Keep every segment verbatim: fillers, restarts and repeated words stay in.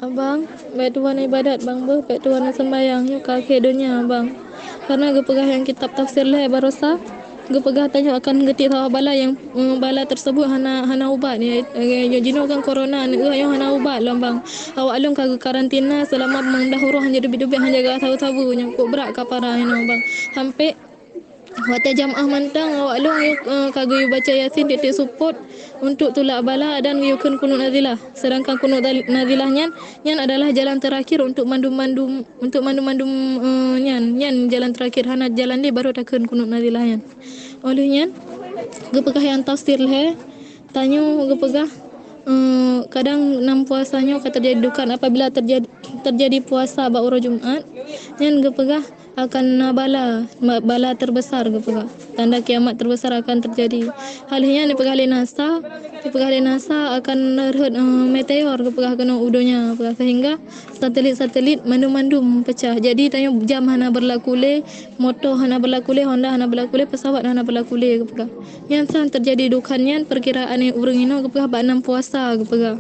Abang, bèk tuan ibadat bang beuh, bèk tuan seumbahyang nyoe ka akhé donya bang. Karena geupeugah nyang kitab tafsir lhèe barosa, geupeugah tanyoe akan geutiek saboh bala nyang, eh, bala tersebut hana, hana ubat. Ya, eh, jinoe kan corona, nyoe hana ubat lom bang. Awak lôn ka geukarantina seulama meudah uroe, hana dubiet-dubiet, hana jaga sabu-sabu, nyang kok brat ka parah nyoe bang. Sampai watèe jamaah mantong awak lôn, eh, ka geuyue baca Yasin tiep-tiep seupôt untuk tulak bala dan geuyue kheun kunut nazilah. Sedangkan kunut dal-, nazilah nyan, nyan adalah jalan terakhir untuk mandum-mandum, untuk mandum-mandum, eh, nyan, nyan jalan terakhir, hana jalan lé baru takheun kunut nazilah nyan. Oleh nyan, geupeugah nyang tafsir lhèe, tanyoe geupeugah, eh, kadang nam puasa nyoe ka teujadi dukan apabila teujadi, teujadi puasa bak uroe Jumat, nyan geupeugah akan na bala, ma-, bala terbesar geupeugah. Tanda kiamat terbesar akan terjadi. Hal nyan dipeugah lé NASA, dipeugah lé NASA akan rhot, eh, meteor geupeugah keunoe u donya geupeugah, sehingga satelit-satelit mandum-mandum pecah. Jadi tanyoe jam hana berlaku lé, moto hana berlaku lé, Honda hana berlaku lé, pesawat hana berlaku lé geupeugah. Nyan sang terjadi dukan nyan perkiraan ureueng inoe geupeugah bak nam puasa geupeugah.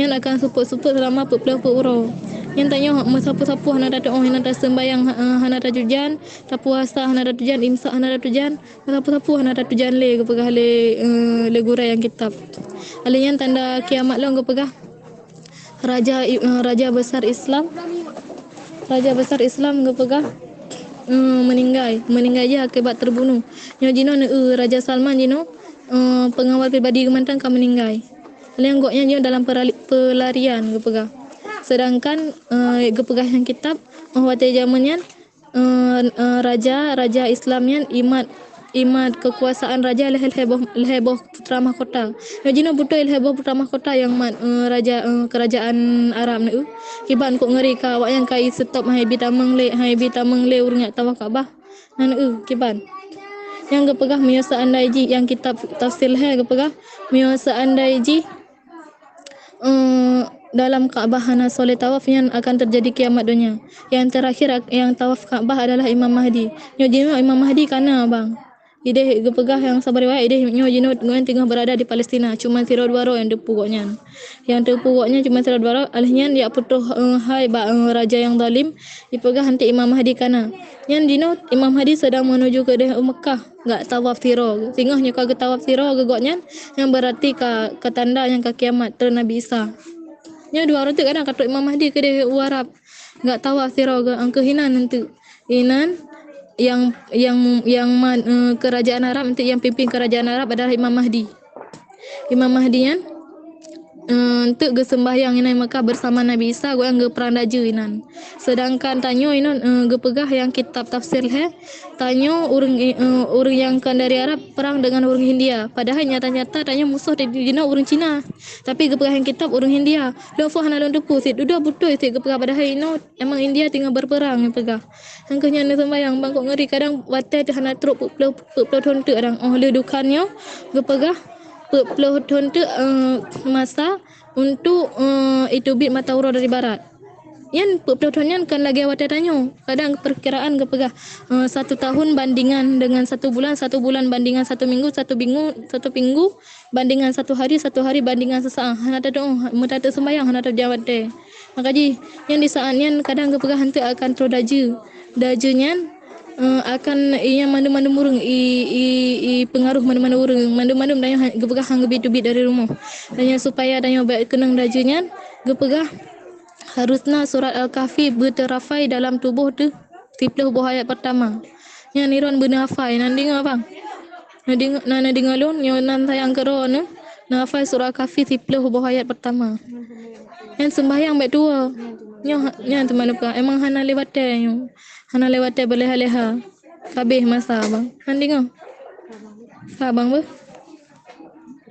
Nyan akan seupôt-seupôt seulama peuet ploh peuet uroe. Nyan tanyoe meusapeue-sapeue hana tatu'oh, hana taseumbahyang, eh, hana tatujan, tapuasa hana tatujan, imsak hana tatujan, meusapeue-sapeue hana tatujan lé geupeugah lé, eh, lé gurèe nyang kitab. Alèh nyan tanda kiamat lom geupeugah raja, eh, raja besar Islam, raja besar Islam geupeugah, eh, meuninggai, meuninggai jih akibat terbunuh. Nyoe jinoe neu-eu Raja Salman jinoe, eh, pengawal pribadi geuh mantong ka meuninggai. Lheuh gobnyan jinoe dalam perali-, pelarian geupeugah. Sedangkan, eh, geupeugah nyang kitab, eh, watèe jameun nyan, eh, eh, raja, raja Islam nyan imat, imat kekuasaan raja lhèe, lhèe boh, lhèe boh putra mahkota. Nyoe jinoe beutôi lhèe boh putra mahkota nyang mat, eh, raja, eh, kerajaan Arab neu-eu. Kiban kok ngeri ka awaknyan ka iseutop, han ibi tamong lé, han ibi tamong lé ureueng nyang tawaf Ka'bah. Nyan, eh, kiban. Nyang geupeugah meunyoe seandai jih nyang kitab tafsir lhèe geupeugah, meunyoe seandai jih, eh, dalam Ka'bah hana soe lé tawaf, nyan akan terjadi kiamat donya. Nyang terakhir ak-, nyang tawaf Ka'bah adalah Imam Mahdi. Nyoe jinoe Imam Mahdi ka na, bang. Idéh geupeugah nyang saban riwayat, idéh nyoe jinoe gobnyan teungoh berada di Palestina, cuma sidroe dua droe nyang teupeu gobnyan. Nyang teupeu gobnyan cuma sidroe dua droe, alheuh nyan jak putôh, eh, hai bak, eh, raja nyang zalim, jipeugah anti Imam Mahdi ka na. Nyan jinoe Imam Mahdi sedang menuju keudéh u Meukah, gak tawaf sidroe. Singoh nyoe ka geutawaf sidroe geuh gobnyan, nyan berarti ka, ka tanda nyang ka kiamat, treun Nabi Isa. Nyoe dua droe teuk kadang ka trok Imam Mahdi keudéh u Arab, gak tawaf sidroe geuh, angkeuh inan enteuk. Inan nyang, nyang, nyang ma-, eh, kerajaan Arab, enteuk nyang pimpin kerajaan Arab adalah Imam Mahdi. Imam Mahdi nyan, eh, enteuk geuseumbahyang inan Meukah bersama Nabi Isa, gobnyan geuprang dajeu inan. Sedangkan tanyoe inan, eh, geupeugah nyang kitab tafsir lhèe, tanyoe ureueng, eh, ureueng nyang kon dari Arab perang dengan ureueng Hindia. Padahai nyata-nyata tanyoe musoh di, jinoe ureueng Cina. Tapi geupeugah nyang kitab ureueng Hindia. Lôn pun hana lôn teupeu cit, dudoe beutôi cit geupeugah, padahai inoe emang India teungoh berperang geupeugah. Nyang keuh nyan neuseumbahyang, bang, kok ngeri, kadang watèe teuh hana trok peuet ploh, peuet ploh thon teuk kadang. Óh lheuh dukan nyoe geupeugah peuet ploh thon teuk, eh, masa untuk, eh, iteubiet mata uroe dari barat. Nyan peuet ploh thon nyan kon lagèe watèe tanyoe. Kadang perkiraan geupeugah, eh, satu tahun bandingan dengan satu bulan, satu bulan bandingan satu minggu, satu minggu, satu minggu bandingan satu hari, satu hari bandingan sesaat. Hana tatu'oh, meutateuk seumbahyang hana tatu'oh watèe. Maka jih, nyan di saat nyan kadang geupeugah enteuk akan troh dajeu. Dajeu nyan, eh, akan, eh, nyang mandum-mandum ureueng, i, i, i pengaruh mandum-mandum ureueng, mandum-mandum tanyoe ha-, geupeugah han geubi teubiet dari rumoh. Tanyoe supaya tanyoe bèk keunong dajeu nyan, geupeugah harusnya surat Al-Kahfi beuteurafai dalam tuboh teuh siploh boh ayat pertama. Nyan droen beuneuhafai, na neudeungö, bang? Na deungö, na neudeungö lôn, nyoe nan sayang keudroe nyoe, neuhafai surah Kahfi siploh boh ayat pertama. Nyan seumbahyang bèk tuwoe. Nyoe ha-, nyan teuma neupeugah, emang hana lé watèe nyoe. Hana lé watèe beuleha-leha. Ka abéh masa, bang. Na neudeungö? Ka, bang, beuh?